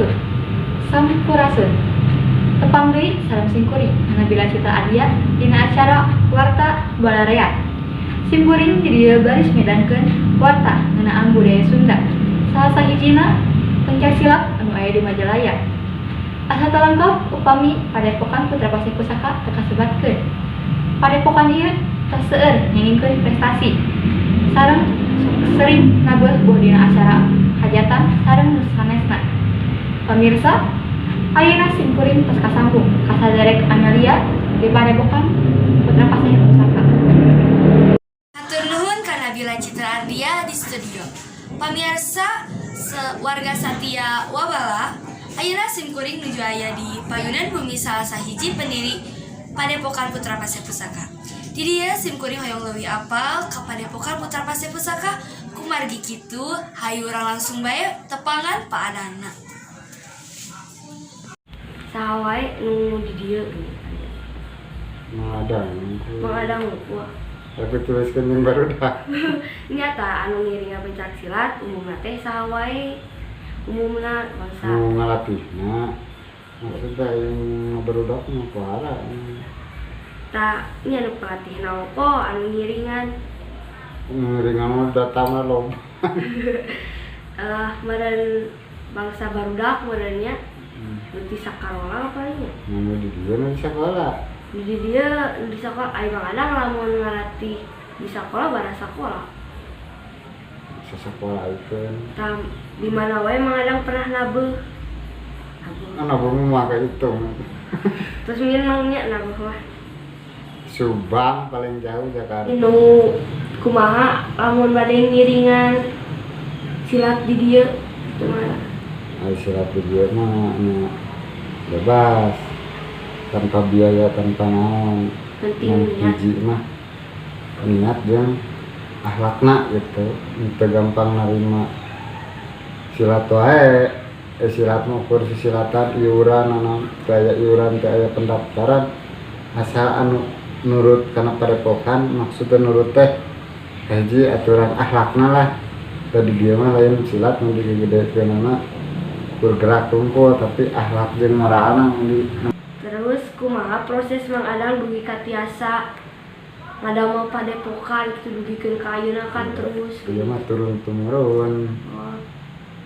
Wabarakatuh. Sampurasun. Tepang deui sareng simkuring Nabila Citra Adia dina acara Warta Balarea. Simkuring di dieu baris medangkeun warta ngeunaan budaya Sunda. Salah sahijina pencak silat anu aya di Majalaya. Asa teu lengkap upami Padepokan Putra Paseh Pusaka teu kasebatkeun. Padepokan ieu tos seueur ngengingkeun prestasi sareng sering nabeuh boh dina acara hajatan sareng nu sanesna. Pamirsa, ayeuna simkuring tos kasambung ka saderek Amelia di Padepokan Putra Paseh Pusaka. Hatur nuhun ka Nabila Citra Ardia di studio. Pamirsa warga Satya Wabala, ayeuna simkuring nuju aya di payunan bumi salah sahiji pendiri Padepokan Putra Paseh Pusaka. Di dieu simkuring hoyong leuwih apal ka Padepokan Putra Paseh Pusaka, kumargi kitu hayu urang langsung bae tepangan Pak Adana. Saha wae nu di dieu gini? Mang Adang. Mang Adang wah. Tapi tuliskan yang baru dah. Nyata anu ngiringan pencak silat umumna teh saha wae, umumna bangsa? Mau ngalatih, nah maksudnya yang barudak mah kuara. Tah nya anu pelatih oko anu ngiringan? Ngiringan mah datang mah loba. Eh, meureun bangsa barudak meureun nya, nu ti sakarola palingnya. Mau di dieu nu di sekolah. Nu di dieu, nu di sekolah. Ai Mang Adang lamun ngalatih di sekolah bara sakola? Sekolah itu. Tah di mana wae Mang Adang pernah nabeuh nabeuh? Kan abang mah kayak itu. Terus minangnya nabeuh mah. Subang paling jauh, Jakarta. Nu kumaha lamun bade ngiringan silat di dieu kumaha? Ai silat di dieu mah nya bebas tanpa biaya, tanpa naon. Penting Yang niat. Hiji mah niat jeung akhlakna gitu, teu gampang narima silat wae. Silat mah ukur sisilatan, iuran anu teu aya iuran, teu aya pendaftaran, asal anu nurut kana padepokan. Maksudna nurut teh hiji aturan akhlakna lah. Tadi dieu mah lain silat nu digegedekeunana bergerak tungkul, tapi akhlak jeung moralna nu di Terus kumaha proses Mang Adang dugi ka tiasa ngadamel padepokan gitu dugikeun ka ayeuna kan terus? Ieu mah turun temurun. Oh.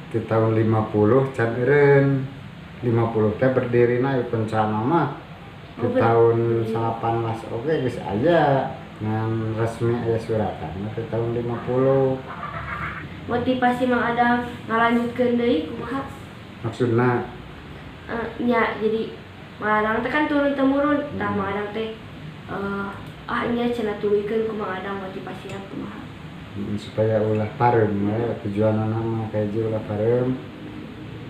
Di tahun 50 can eureun 50 teh berdirina ieu pencana mah di tahun 18 oge geus aya, ngan resmi aya suratan di tahun 50. Motivasi Mang Adang ngalanjutkeun deui kumaha? Maksudna? Eh, nya jadi Mang Adang teh kan turun temurun tah. Mang Adang teh ah nya cenah tuluykeun ku Mang Adang, motivasina kumaha? Supaya ulah pareum we tujuanna mah. Kahiji ulah pareum,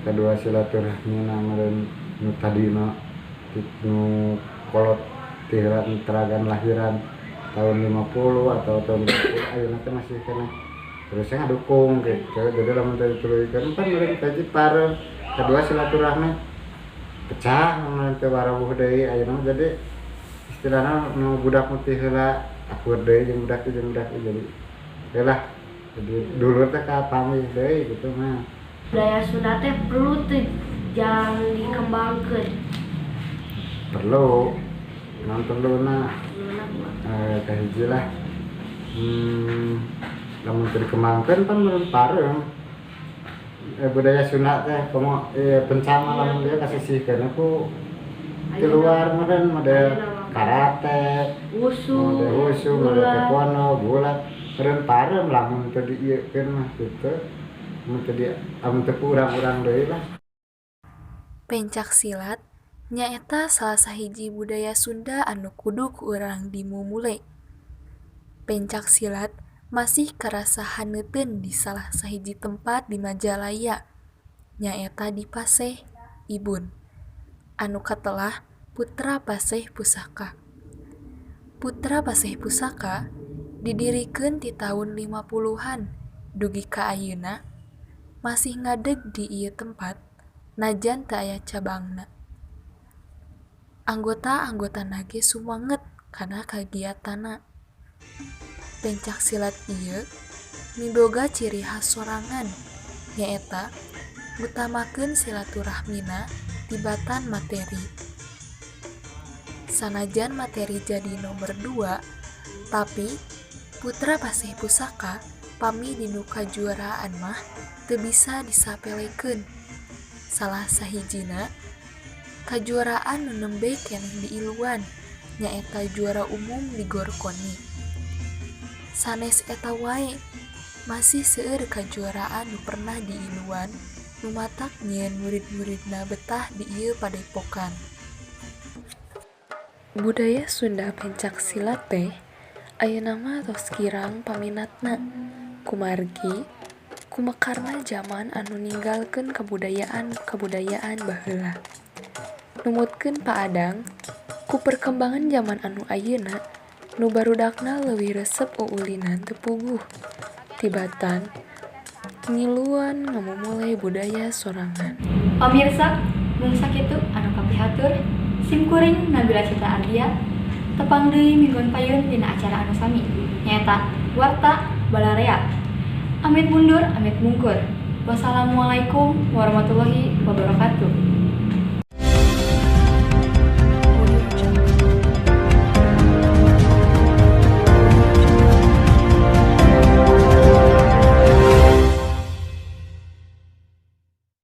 kedua silaturahmi meureun nu tadina nu kolot ti heula, nu teragan lahiran tahun 50 atau tahun 50 ayeuna teh masih keneh terusnya ngadukung gitu. Jadi lamun teu dituluykeun pan meureun kahiji pareum, kedua silaturahmi pecah mun teu warawuh deui ayeuna mah. Jadi istilahna nu budak nu ti heula akur deui jeung budak ieu, jeung budak ieu, jadi lah jadi dulur teh kapanggih deui gitu mah. Budaya Sunda teh perlu teu jang dikembangkeun? Perlu, non perluna? Perluna kumaha? Kahiji lah, lamun teu dikembangkeun pan meureun pareum budaya Sunda teh, komo pencak mah lamun dia kasisihkeun ku di luar meureun model karate, Wushu, model wushu, model gulat. Taekwondo, gulat, meureun pareum lamun teu diieukeun mah kitu, mun teu di amun teu ku urang-urang deui lah. Pencak silat nyaeta salah sahiji budaya Sunda anu kudu ku urang dimumule. Pencak silat masih karasa haneuteun di salah sahiji tempat di Majalaya, nyaeta di Paseh Ibun, anu katelah Putra Paseh Pusaka. Putra Paseh Pusaka didirikeun ti taun 50-an dugi ka ayeuna masih ngadeg di ieu tempat najan teu aya cabangna. Anggota-anggotana ge sumanget kana kagiatanna. Pencak silat ieu miboga ciri khas sorangan, nyaeta Ngutamakeun silaturahmina tibatan materi. Sanajan materi jadi nomer 2, tapi putra Paseh Pusaka pami dinu kajuaraan mah teu bisa disapelekeun. Salah sahijina kajuaraan nu nembe keneh diiluan nyaeta juara umum di GOR KONI. Sanes eta wae, masih seueur kajuaraan nu pernah diiluan nu matak nyieun murid-muridna betah di ieu padepokan. Budaya Sunda pencak silat teh ayeuna mah tos kirang paminatna kumargi kumekarna jaman anu ninggalkeun kabudayaan-kabudayaan baheula. Numutkeun Pak Adang, ku perkembangan jaman anu ayeuna nu barudakna leuwih resep uulinan teu puguh tibatan ngiluan ngamumule budaya sorangan. Pamirsa, mung sakitu anu kapihatur, sim kuring Nabila Citra Ardia, tepang deui minggon payun dina acara anu sami, nyaeta Warta Balarea. Amit mundur, amit mungkur. Wassalamualaikum warahmatullahi wabarakatuh.